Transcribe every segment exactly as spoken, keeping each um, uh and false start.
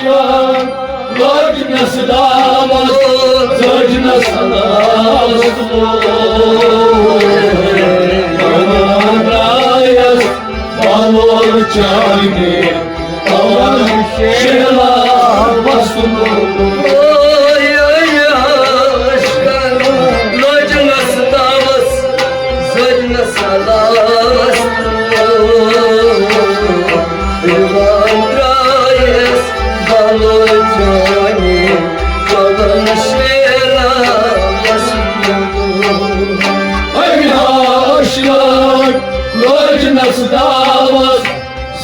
لٲجنس دعوت، لٲجنس دعوت۔ درٛایس پلو چانے، پلو شیلا وسلو۔ اوے، اوے، عشقن لٲجنس دعوت، لٲجنس دعوت۔ یِوان درٛایس بلوچانی، پلو شیلا وسلو۔ اے عاشق، لٲجنس دعوت،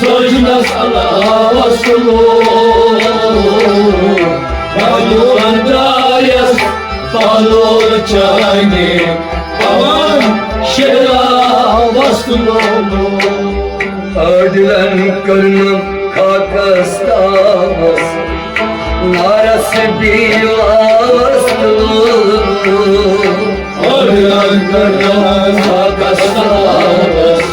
لٲجنس دعوت۔ یِوان درٛایس بلوچانی، پلو شیلا وسلو۔ عادلن کٔرنم خاکس تاوس، نارس بیواوس تُلو۔ عادلن کٔرنم خاکس تاوس،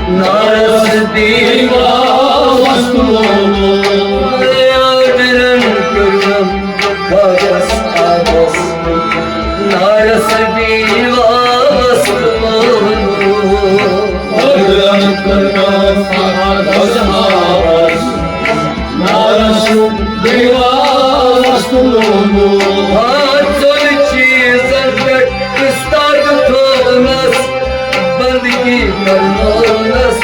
نارس بیواوس تُلو۔ عادلن کٔرنم خاکس تاوس، نارس بیواوس تُلو۔ عادلن کٔرنم خاکس تاوس، نارس بیواوس تُلو۔ ہاتھ ژۄن چیٖزن پٮ۪ٹھ استاد تھوونس، بندگی کرنونس۔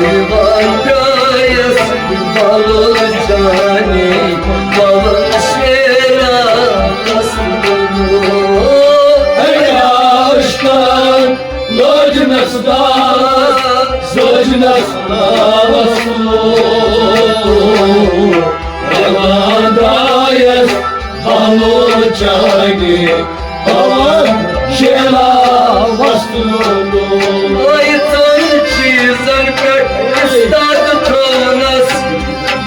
یِوان درٛایس بلوچانی، پلو شیلا وسلو۔ اے عاشقن، لٲجنس دعوت، لٲجنس دعوت۔ یِوان درٛایس بلوچانی، پلو شیلا وسلو۔ ٲے ژۄن چیٖزن پٮ۪ٹھ استاد تھوونس،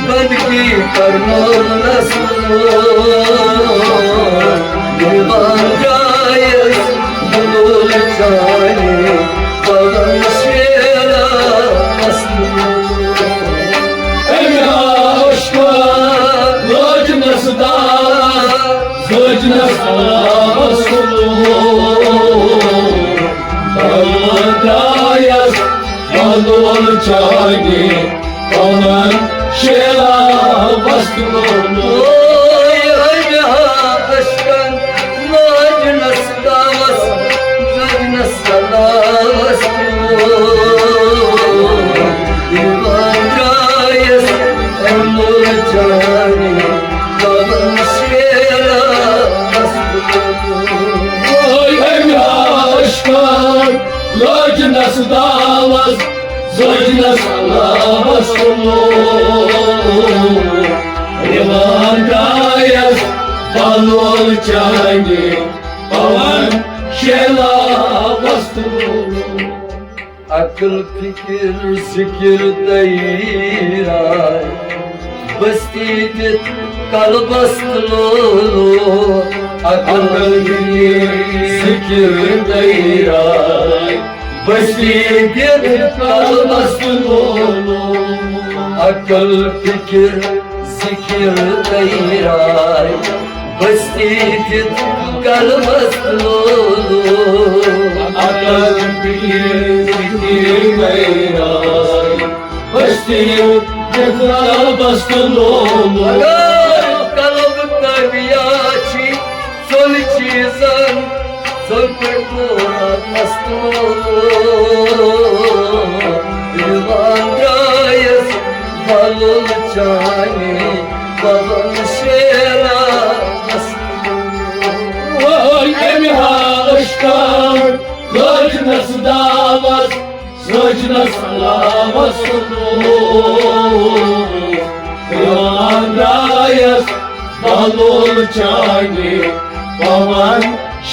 بندگی کرنونس۔ یِوان درٛایس بلوچانی، پلو شیلا وسلو۔ اے عاشقن، لٲجنس دعوت، لٲجنس دعوت۔ یِوان درٛایس بلوچانی، پلو شیلا وسلو۔ اوے، اوے، عشقن لٲجنس دعوت، لٲجنس دعوت۔ یِوان درٛایس بلوچانی، پلو شیلا وسلو۔ اوے، اوے، عاشقن لٲجنس دعوت، لٲجنس دعوت۔ یِوان درٛایس بلوچانی، پلو شیلا وسلو۔ عقل، فکر، ذکر تیرا، بستی دِتھ قلبس تُلو۔ عقل، فکر، ذکر تیرا، بستی دِتھ قلبس تُلو۔ عقل، فکر، ذکر تیرا، بستی دِتھ قلبس تُلو۔ عقل، فکر، ذکر تیرا، بستی دِتھ قلبس تُلو۔ اگر قلب تبیا چھی ژۄن چیٖزن، ژۄن پٮ۪ٹھ دوران مستو۔ یِوان درٛایس بلوچانی، پلو شیلا وسلو۔ وٲے أمۍ ہا عشقن لٲجنس دعوت، لٲجنس دعوت۔ یِوان درٛایس بلوچانی، پلو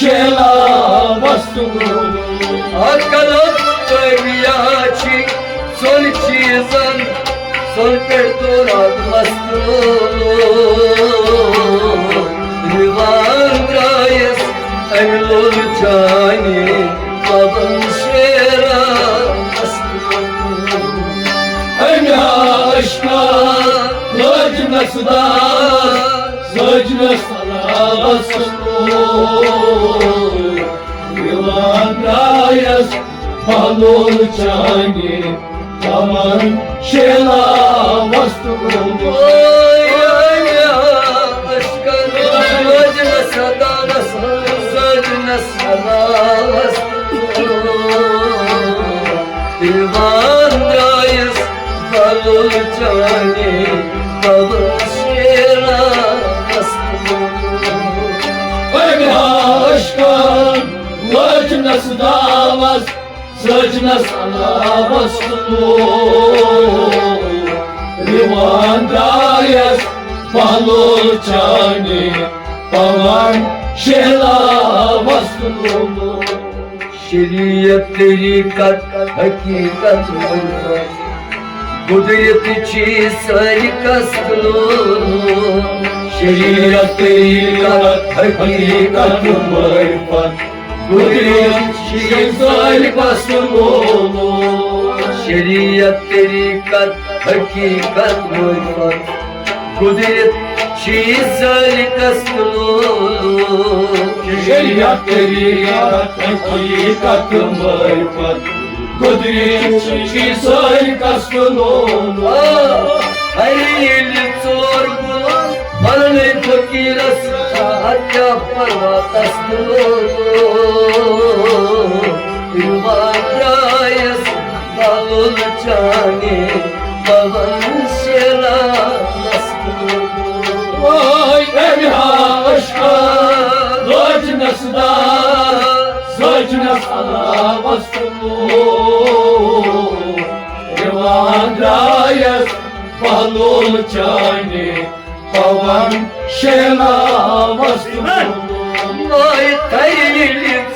شیلا وسلو۔ عقل، تبیا چھی ژۄن چیٖزن، ژۄن پٮ۪ٹھ دوران مستو۔ یِوان درٛایس أمۍ لوٚل چانی، پلو شیلا وسلو۔ أمۍ ہا عشقا لٲجنس داس، لٲجنس علاوس لوگ۔ دِوان درٛایس بہلول چانہِ پون شیلاوس لوگ۔ اوے، اوے، عشقا لٲجنس داس، لٲجنس علاوس لوگ۔ دِوان درٛایس بہلول چانہِ پون شیلاوس لوگ۔ أمۍ ہا عشقن لٲجنس داوس، لٲجنس علاوس لوگ۔ دِوان درٛایس بہلول چانہِ پون شیلاوس لوگ۔ شریعت، طریقت، حقیقت، معرفت، قدرت چھی سٲرِکس لوگ۔ شریعت، طریقت، حقیقت، معرفت، قدرت چھی سٲرِکس لوگ۔ شریعت، طریقت، حقیقت، معرفت، قدرت چھی سٲرِکس لوگ۔ شریعت، طریقت، حقیقت، معرفت، قدرت چھی سٲرِکس لوگ۔ آ، ہر ییٚلہِ ژور گُلہٕ پننے فقیرس، اتھ کیٛاہ پروا تس لوگ۔ ییٚلہِ واترایس بہلول چانہِ پون شیلاوس لوگ۔ وای أمۍ ہا عشقا لٲجنس داس، لٲجنس علاوس لوگ۔ دِوان درٛایس بہلول چانہِ پون شیلاوس لوگ۔ وای تیٚلہِ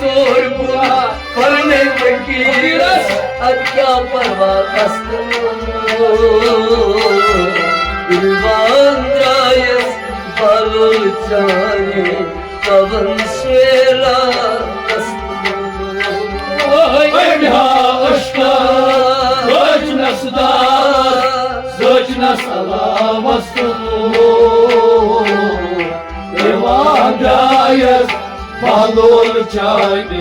ژور گُلہٕ پننے فقیرس، اتھ کیٛاہ پروا تس لوگ۔ دِوان درٛایس بہلول چانہِ پون شیلاوس لوگ۔ أمۍ ہا عشقا لٲجنس داس، لٲجنس علاوس لوگ۔ دِوان درٛایس بہلول چانہِ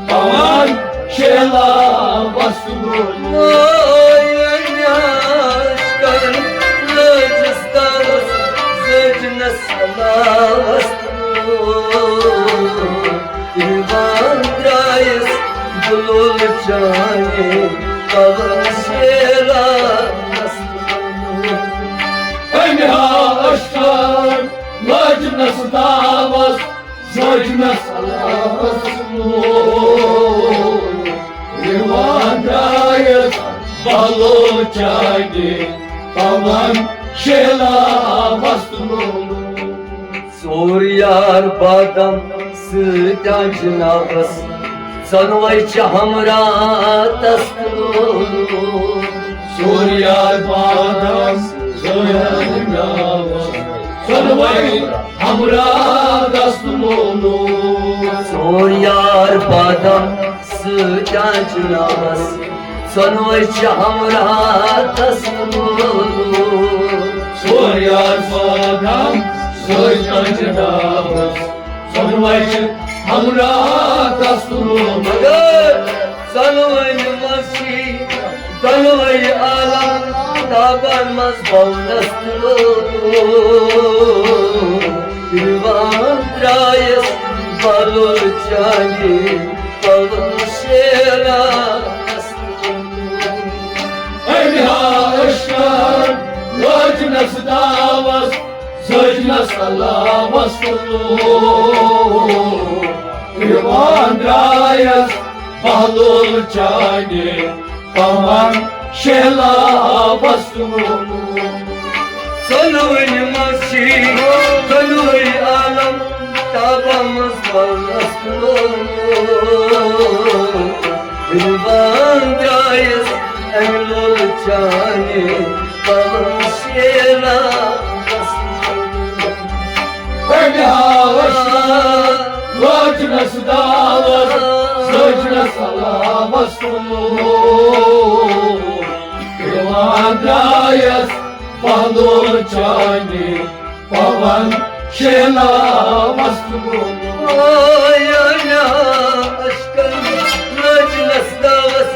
پون شیلاوس لوگ۔ وای أمۍ ہا عشقن لٲجنس داس، لٲجنس علاوس لوگ۔ دِوان درٛایس بہلول چانہِ پون شیلاوس لوگ۔ أمۍ ہا عشقن لٲجنس داس، لٲجنس علاوس لوگ۔ دِوان درٛایس بہلول چانہِ پون شیلاوس لوگ۔ ژور یار بادام سۭتۍ جنابس، ژۄنوَے چھِ ہمراہ تس لوگ۔ ژور یار بادام سۭتۍ جنابس، ژۄنوَے ہمراہ تس لوگ۔ ژور یار بادام سۭتۍ جنابس، ژۄنوَے چھِ ہمراہ تس لوگ۔ ژور یار بادام سۭتۍ جنابس، ژۄنوَے چھِ ہمراہ تس لوگ۔ مگر ژۄنوَے منٛز چھِ دۄنوَے عالم تابن منٛز بونس لوگ۔ دِوان درٛایس بہلول چانہِ پون شیلاوس لوگ۔ أمۍ ہا عشقن لٲجنس داس، لٲجنس علاوس لوگ۔ دِوان درٛایس بہلول چانہِ پون شیلاوس لوگ۔ ژۄنوٕنۍ منٛز چھِ ژۄنوٕے عالم تابس منٛز بونس لوگ۔ دِوان درٛایس أمۍ لولہٕ چانہِ پون شیلاوس لوگ۔ أمۍ ہا عشقن لٲجنس داس، لٲجنس علاوس لوگ۔ درٛایَس پہلو چانہِ پون شیلاوس تُلُن۔ آیا مےٚ عشقن لٔج نس دعوس،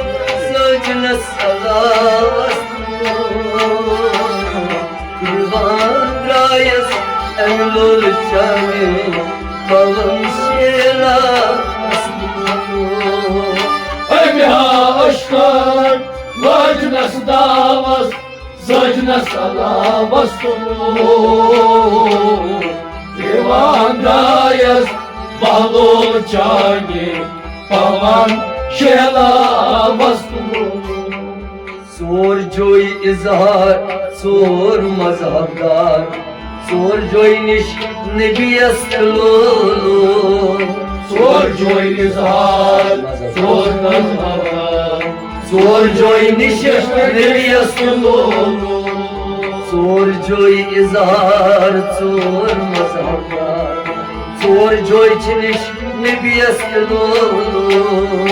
سجنس علاوس تُلُن۔ دیوان درٛایَس امہِ لول چانہِ پون شیلاوس تُلُن۔ أمۍ ہا عشقن لٔج نس دعوس، سجنس علاوس تُلُن۔ دیوان درٛایَس بہلول چانہِ پون شیلاوس تُلُن۔ ژور جوے اظہار، ژور مذہب دار، ژور جوے نِش نبیَس تُلُن۔ ژور جوے اظہار، ژور مذہب دار، ژور جوے نِش نبیَس تُلُن۔ ژور جوے اظہار، ژور مذہب دار، ژور جوے چھِ نِش نبیَس تُلُن۔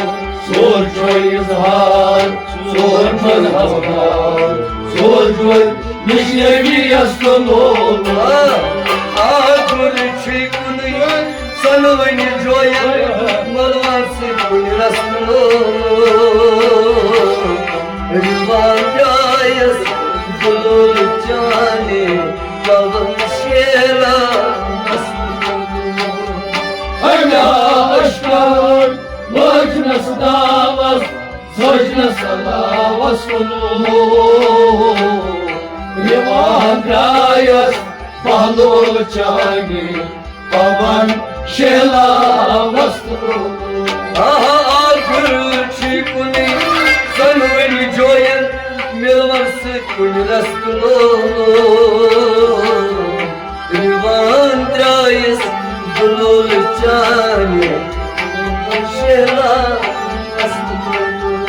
ژور جوے اظہار، ژور مذہب دار، ژور جوے نِش نبیَس تُلُن۔ آ، آ، گُر چھُے کُنُے، ژۄنوٕنی جوین ملوان سۭتۍ کُنہِ رستہٕ لوگ۔ رضوان درٛایس بلول چانہِ پون شیلاوس۔ أمۍ ہا عشقن لٔج نس دعوس، سجنس علاوس تُلُن۔ رضوان درٛایس بہلول چانہِ پون شیلاوس تُلُن۔ آ، آ، گُر چھُے کُنُے، ژۄنوٕنی جوین ملوان سۭتۍ کُنہِ رستہٕ لوگ۔ رضوان درٛایس بلول چانہِ شیلاوس تُلُن۔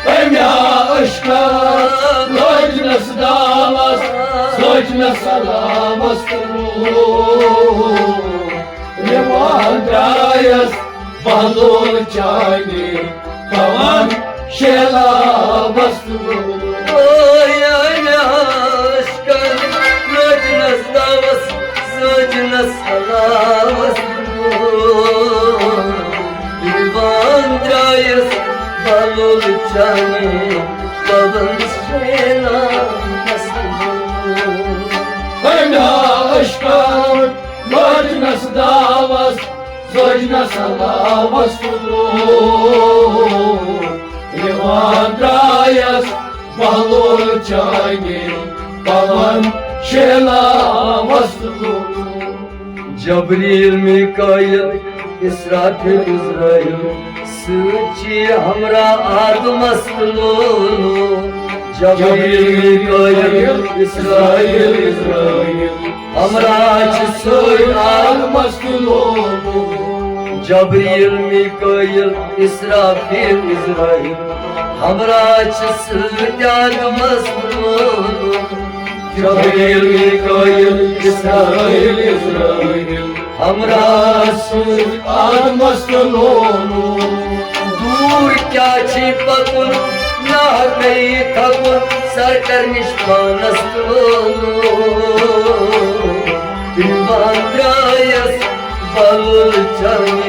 أمۍ ہا عشقن لٔج نس دعوس، سجنس علاوس تُلُن۔ رضوان درٛایس بہلول چانہِ پون شیلاوس تُلُن۔ اوے أمۍ ہا عشقن لٔج نس دعوس، سجنس علاوس تُلُن۔ رضوان درٛایس بہلول چانہِ پون شیلاوس تُلُن۔ أمۍ ہا عشقن لٔج نس دعوس، سجنس علاوس تُلُن۔ رضوان درٛایس بہلول چانہِ پون شیلاوس تُلُن۔ جبریل، میکائیل، اسرافیل، عزرائیل، سۭتۍ چھِ ہمراہ آدمس تُلُن۔ جبریل، میکائیل، اسرافیل، عزرائیل، ہمراہ چھِ سۭتۍ آدمس تُلُن۔ جبریل، میکائیل، اسرافیل، عزرائیل، ہمراہ چھِ سۭتۍ آدمس تُلُن۔ جبریل، میکائیل، اسرافیل، عزرائیل، ہمراہ سۭتۍ آدمس تُلُن۔ دوٗر کیٛاہ چھِ پکُن، ناحقے تھکُن، سرکر نِش پانس تُلُن۔ رضوان درٛایس بہلول چانہِ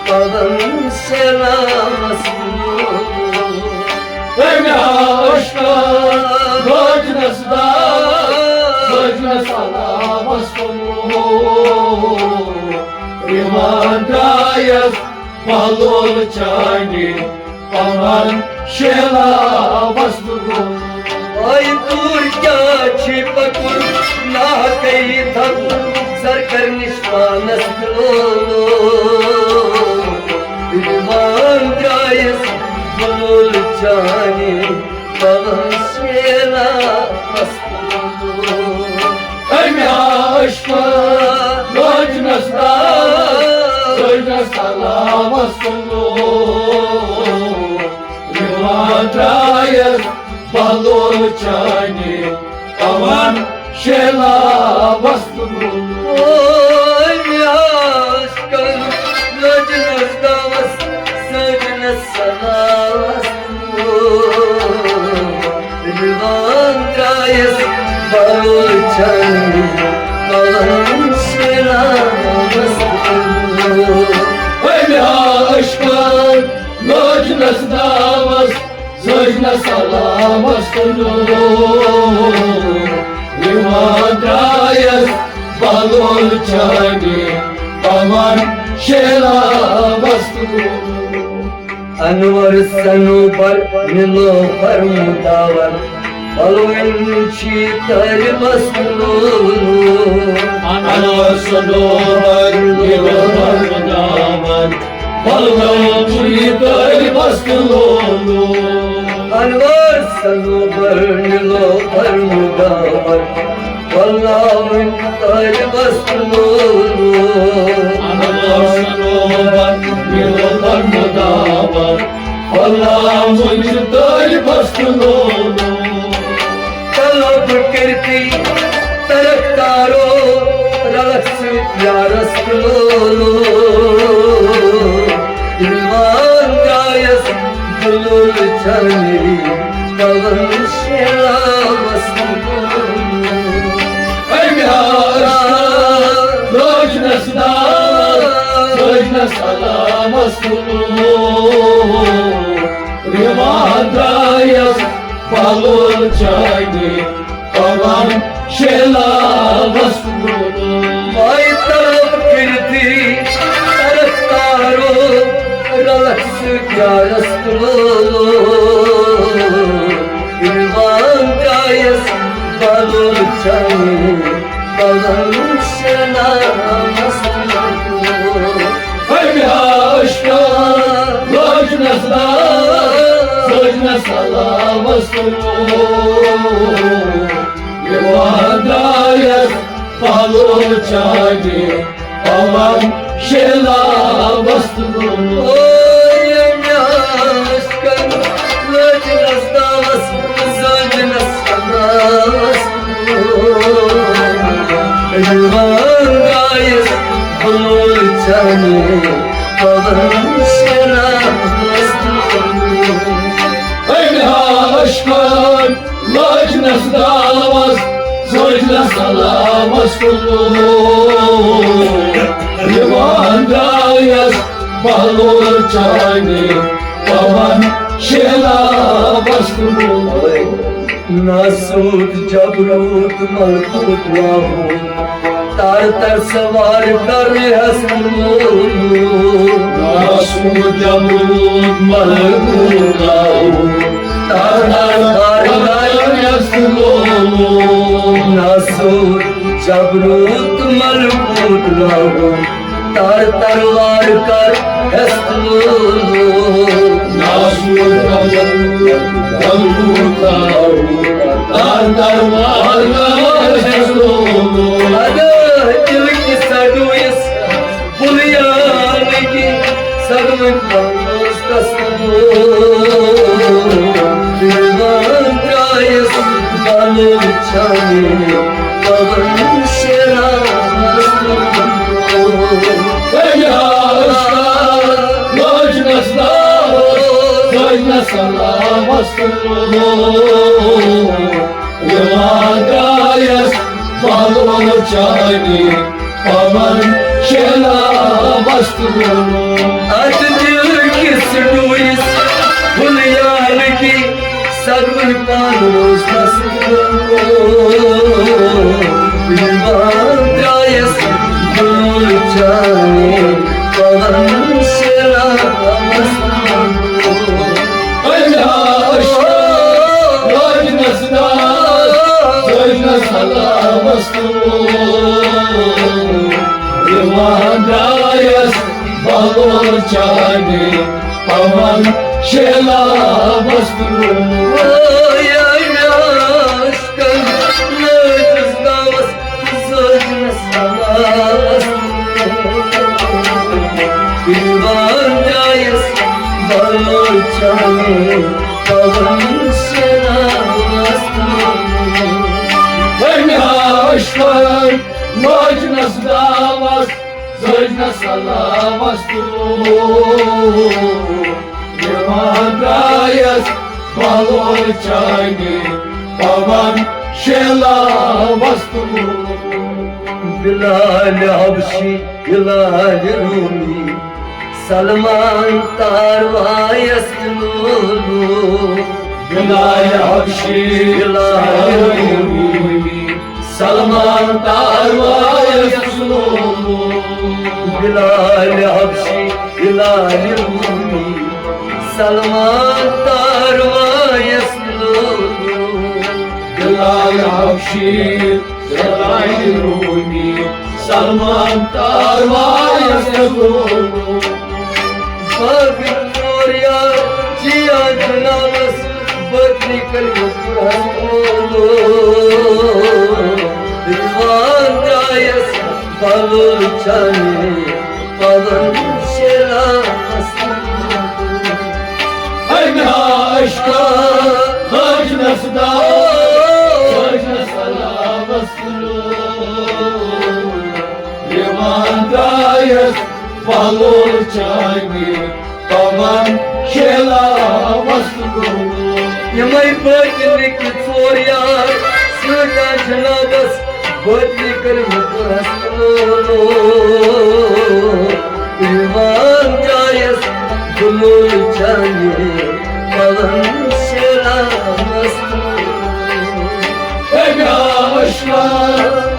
پون شیلاوس تُلُن۔ أمۍ ہا عشقن لٔج نس دعوس، سجنس علاوس تُلُن۔ رضوان درٛایس بہلول چانہِ پون شیلاوس تُلُن۔ اے دوٗر کیٛاہ چھِ پکُن، ناحقے تھکُن، سرکر نِش پانس تُلُن۔ رضوان درٛایس بہلول چانہِ پون شیلاوس تُلُن۔ أمۍ ہا عشقن لٔج نس دعوس، سجنس علاوس تُلُن۔ رضوان درٛایس بہلول چانہِ پون شیلاوس تُلُن۔ اوے مےٚ عشقن لٔج نس دعوس، سجنس علاوس تُلُن۔ وان درٛایَس بلوچن پلن شیراوس کُن۔ أمۍ ہا عشقن لٲجنس داوس، زٲجنس سلامس کُن۔ یِوان درٛایَس بلوچن پلن شیراوس کُن۔ انور صنوبر نیلوفر مداور، پلوٕنۍ چھِ طٲلبس لولو۔ انور صنوبر نیلوفر مداور، پلوٕنۍ چھِ طٲلبس لولو۔ انور صنوبر نیلوفر مداور، پلوٕنۍ طٲلبس لولو۔ انور صنوبر نیلوفر مداور، پلوٕنۍ چھِ طٲلبس لولو۔ طلب کٔرتھٕے ترک تارو رلکھ سۭتۍ یارس لولو۔ یِوان درٛایس بلوچن پلن شیراوس کُن۔ أمۍ ہا عشقن لٲجنس داوس، لٲجنس سلامس کُن۔ یِوان درٛایس بلوچن پلن شیراوس کُن۔ ماے طلب کٔرتھٕے ترک تارو رلکھ سۭتۍ یارس لولو۔ یِوان درٛایس بلوچن پلن شیراوس کُن۔ أمۍ ہا عشقن لٲجنس داوس، لٲجنس سلامس کُن۔ یِوان درٛایس پلو چاجہِ پلو شیراوس کُن۔ او ییٚمۍ عشقن لٲجنس داوس، زٲجنس سلامس کُن۔ یِوان درٛایس بلوچن پلو شیراوس کُن۔ أمۍ ہا عشقن لٲجنس داوس، زٲجنس سلامس کُن۔ یِوان درٛایس پلو چاجہِ پلو شیراوس کُن۔ ناسوت جبروت ملکوت لاہوت، تار تار سوار کر ہست لولو۔ ناسوت جبروت ملکوت لاہوت، تار تار سوار کر ہست لولو۔ ناسوت جبروت ملکوت لاہوت، تار تلوار کر ہست لولو۔ ناسوت جبروت ملکوت لاہوت، تار تلوار کر ہست لولو۔ ادا دل کی سڈویس بلیان کی سگمن پانوس تسلو۔ یِوان درٛایس بلوچن پلو شیراوس کُن۔ أمۍ ہا عشقن لٲجنس داوس، لٲجنس سلامس کُن۔ یِوان درٛایس پلو چاجہِ پلو شیراوس کُن۔ اتھ دل کِس ڈوٗرِس بُنیاد کی سگمن پانوس تسلو۔ یِوان درٛایس بلوچن پلو شیراوس کُن۔ أمۍ ہا عشقن لٲجنس داوس، لٲجنس سلامس کُن۔ یِوان درٛایس پلو چاجہِ پلو شیراوس کُن۔ او ییٚمۍ عشقن لٲجنس داوس، زٲجنس سلامس کُن۔ یِوان درٛایس بلوچن پلو شیراوس کُن۔ أمۍ ہا عشقن لٲجنس داوس، زٲجنس سلامس کُن۔ یِوان درٛایس پلو چاجہِ پون شیلا وستو۔ بلال حبشی، بلال رومی، سلمان تاروایس لولو۔ بلال حبشی، بلال رومی، سلمان تاروایس لولو۔ بلال حبشی، بلال رومی، سلمان تاروایس لولو۔ بلال حبشی، بلال رومی، سلمان تاروایس لولو۔ بابل نوریا جیا جنابس بدری کلمہ قرآن لولو۔ رضوان درایس بلول چانے پون شیلا مستو۔ اے مےٚ عشقا، لٲجنس داو، لٲجنس علاوس لوٗر۔ یِوان درٛایس بہلول چانہِ پون شیلا وستو۔ یِمے بٲطنٕکۍ ژور یار سۭتۍ آے جنابس، بٲطنی کٔرۍ مےٚ پرست لولو۔ یِوان درٛایس بہلول چانہِ پون شیلا وستو۔ اے مےٚ عشقا،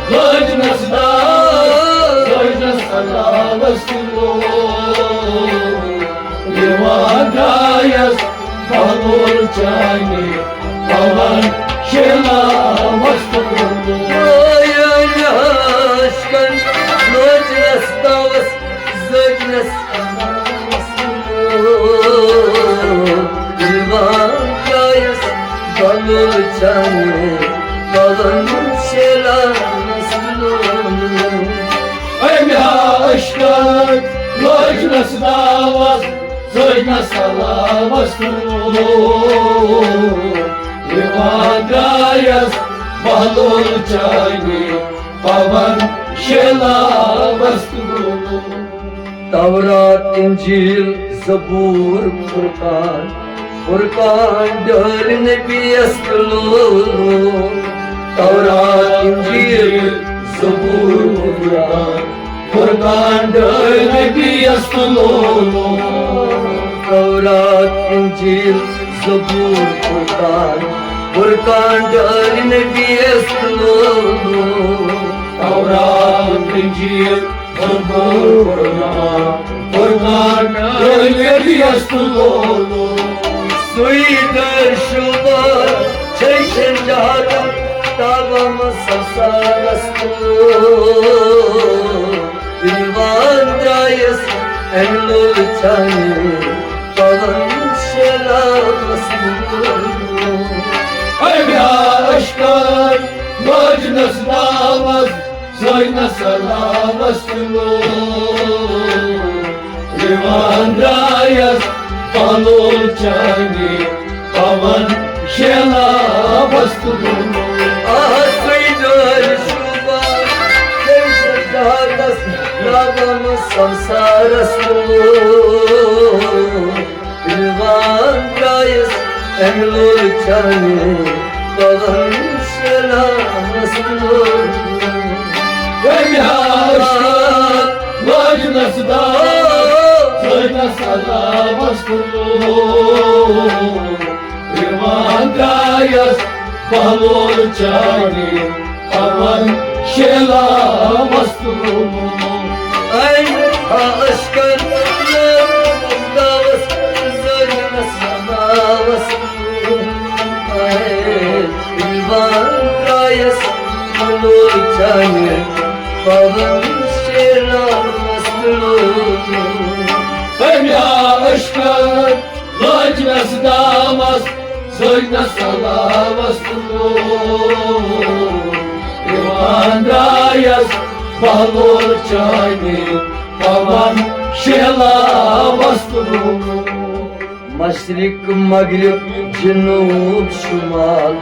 لٲجنس داو، لٲجنس علاوس لوٗر۔ یِوان درٛایس بہلول چانہِ پون شیلا وستو۔ اے مےٚ عشقن لٲجنس داوس، لٲجنس علاوس لوٗر۔ یِوان درٛایس بہلول چانہِ پون شیلا وستو۔ اے مےٚ عشقن لٲجنس داوس، لٲجنس علاوس لوٗر۔ یِوان درٛایس بہلول چانہِ پون شیلا وستو۔ تورات، انجیل، زبور، فرقان، فرقان ڈٲلۍ نبیس لولو۔ تورات، انجیل، زبور، فرقان، فرقان ڈٲلۍ نبیس لولو۔ تورات، انجیل، زبور، فرقان، فرقان ڈٲلۍ نبیس لولو۔ تورات، انجیل، زبور، فرقان، فرقان ڈٲلۍ نبیس لولو۔ سُے دٲرۍ شوٗبان چھے شیٚن جہاتن تابس منٛز سمسارس تُل۔ یِوان درٛایس امہِ لولہٕ چانہِ پون شیلا وستو۔ اے مےٚ عشقن لٲجنس داوس، لٲجنس علاوس لوٗر۔ یِوان درٛایس بہلول چانہِ پون شیلا وستو۔ آ، سُے دٲرۍ شوٗبان چھے شیٚن جہاتن تابس منٛز سمسارس تُل۔ یِوان درٛایس امہِ لولہٕ چانہِ پون شیلا وستو۔ اے مےٚ عشقن لٲجنس داو، لٲجنس علاوس لوٗر۔ یِوان درٛایس بہلول چانہِ پون شیلا وستو۔ اے مےٚ عشقن لٲجنس داوس، لٲجنس علاوس لوٗر۔ اے یِوان درٛایس بہلول چانہِ پون شیلا وستو۔ اے مےٚ عشقن لٲجنس داوس، لٲجنس علاوس لوٗر۔ یِوان درٛایس بہلول چانہِ پون شیلا وستو۔ مشرق مغرب جنوب شمال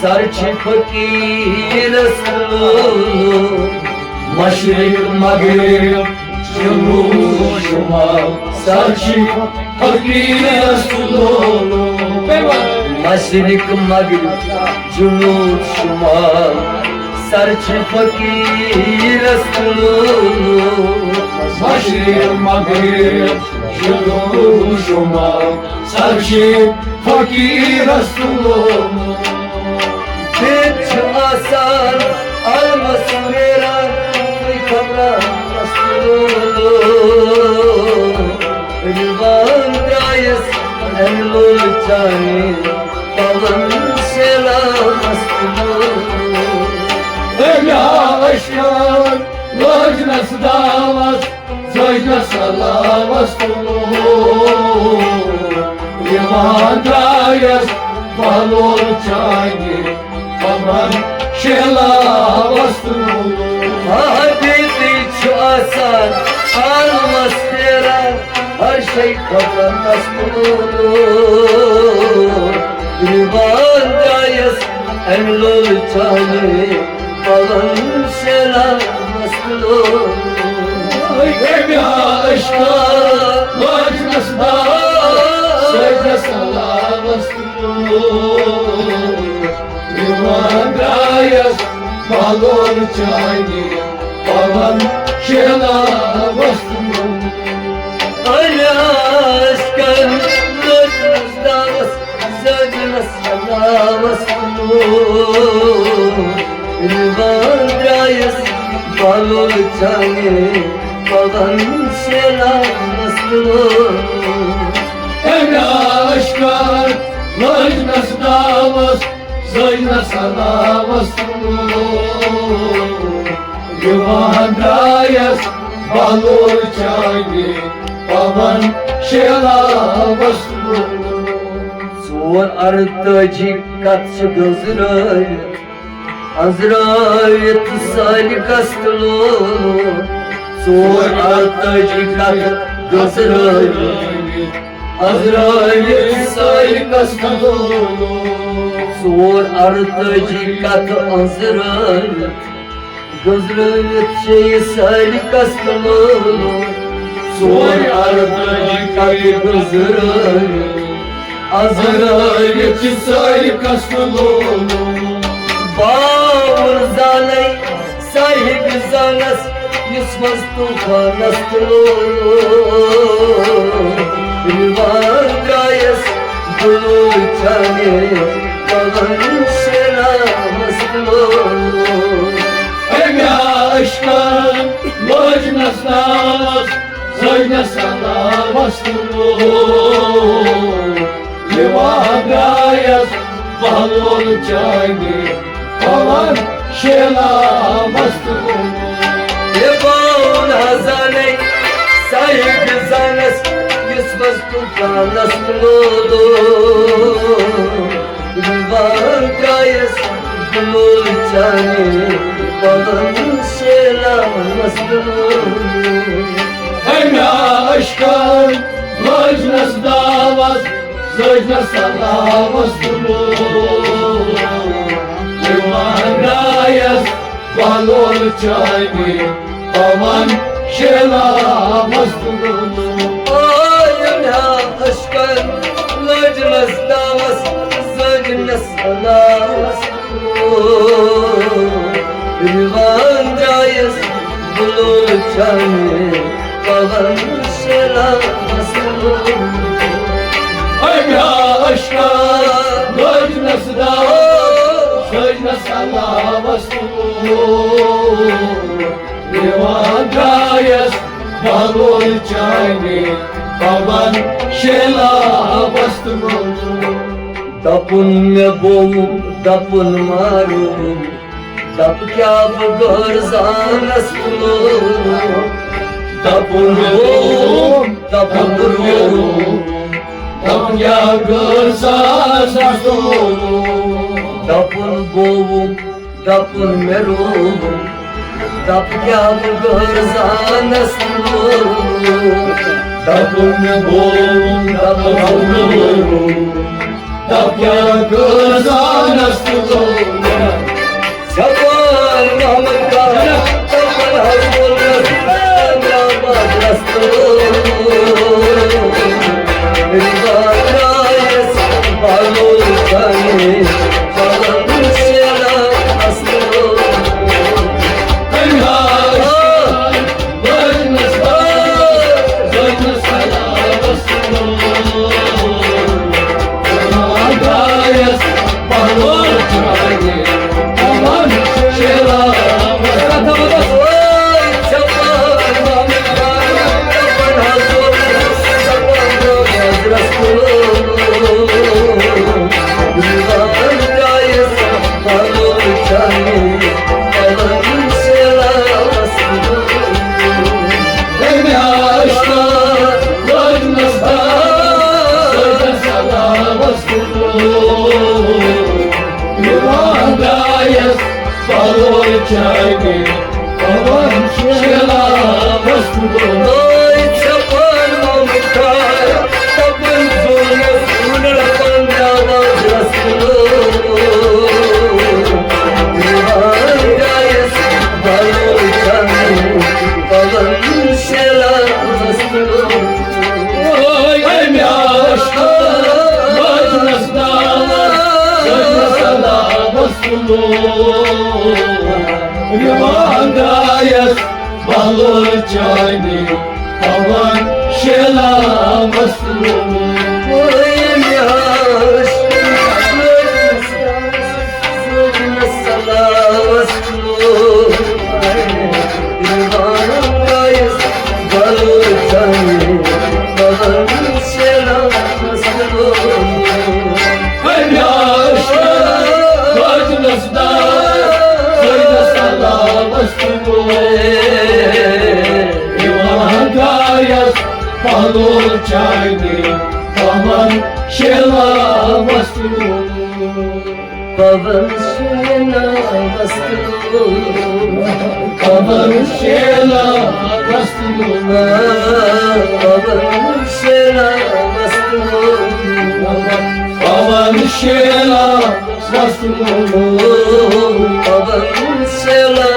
سر چھِ فقیرس لولو۔ مشرق مغرب جنوب شمال سر چھِ فقیرس لولو۔ مشرق مغرب جنوب شمال، سر چھِ فقیرس تُلُن۔ مشرق مغرب جنوب شمال، سر چھِ فقیرس تُلُن۔ بیٚیہِ چھُ آسان عالمس پھیران، تُہۍ خبرا مستوٗر۔ رِوان درٛایس امہِ لولہٕ چانہِ، پلن سیلا مستوٗر۔ أمۍ آو اشکان لٲجنس داوس، زٲجنس علاوس تُلُن۔ یِوان درٛایس بہلول چانہِ، پلن شیلا مستوٗر۔ حبیبی چھُ آسان عالمس پھیران، ہر شے خبرس تُلُن۔ رِوان درٛایس امہِ لولہٕ چانہِ، پلن سیلا مستوٗر۔ أمۍ آو اشکان لٲجنس داوس، زٲجنس علاوس تُلُن۔ یِوان درٛایس بہلول چانہِ، پلن شیلا مستوٗر۔ الیاس کن لٲجنس داوس، زٲجنس علاوس تُلُن۔ رِوان درٛایس بہلول چانہِ، پلن سیلا مستوٗر۔ أمۍ آو اشکان لٲجنس داوس، زٲجنس علاوس تُلُن۔ یِوان درٛایس بہلول چانہِ، پلن شیلا مستوٗر۔ ژور ارتٲجی کتھ چھِ گٔنزرٲوِتھ، أنزرٲوِتھ سٲلِکس تُلُن۔ ژور ارتٲجی کتھ گٔنزرٲوِتھ، أنزرٲوِتھ سٲلِکس تُلُن۔ ژور ارتٲجی کتھ أنزرٲوِتھ، گٔنزرٲوِتھ چھِ یہِ سٲلِکس تُلُن۔ ژور ارتٲجی کتھ گٔنزرٲوِتھ، أنزرٲوِتھ چھِ سٲلِکس تُلُن۔ باوُر زانے صاحب زانس، یُس منٛز طوفانس تُلُن۔ رِوان درٛایس بہلول چانہِ، پلن سیلا مستوٗر۔ أمۍ آو اشکان لٲجنس داوس، زٲجنس علاوس تُلُن۔ یِوان درٛایس بہلول چانہِ، پلن شیلا مستوٗر۔ یہِ بون ہزانے صاحب زانس، یُس منٛز طوفانس تُلُن۔ رِوان درٛایس بہلول چانہِ، پلن سیلا مستوٗر۔ أمۍ آو اشکان لٲجنس داوس، زٲجنس علاوس تُلُن۔ یِوان درٛایس بہلول چانہِ، پلن شیلا مستوٗر۔ آے أمۍ آو اشکن لٲجنس داوس، زٲجنس علاوس تُلُن۔ رِوان درٛایس بہلول چانہِ، پلن شیلا مستوٗر۔ أمۍ آو اشکن لٲجنس داوس، زٲجنس علاوس تُلُن۔ یِوان درٛایس بہلول چانہِ، پلن شیلا مستوٗر۔ دپُن مےٚ بوو، دپُن مارو، دپ کیٛاہ بہٕ غٲر زانس تُلُن۔ دپُن بوو، دپُن مےٚ بوو، دپ کیٛاہ غٲر زانس تُلُن۔ دپُن بوو، دپُن مےٚ روو، دپ کیٛاہ بہٕ غٲر زانس تُلُن۔ دپُن مےٚ بوو، دپُن مےٚ روو، دپ کیٛاہ غٲر زانس تُلُن۔ زبان محمد کا، دپن حضور رسول اللہ، رسول اللہ۔ رضا درٛایس بہلول پلو چانے پون شیلا مستور۔ ٲے ژےٚ پانہٕ مُختار، دَپان زوٗنَس وُنر پنٛداہ وَزرَس منٛز۔ یِوان گایَس پلو چانے پون شیلا مستور۔ ٲے مےٚ عاشقہٕ، بجنس دعوت، بجنس دعوت۔ رِوان درٛایَس بَلُر چانہِ پَوَن شیلا مَسلوٗم۔ وٲے مےٚ ہاش، وٲے مےٚ ہاش، وٲے مےٚ سَلاوَس لوٗم۔ رِوان درٛایَس بَلُر چانہِ پَوَن شیلا مَسلوٗم۔ پلو چانے پون شیلا مستور۔ پون شیلا مستور۔ پون شیلا مستور۔ پون شیلا مستور۔ پون شیلا مستور۔ پون شیلا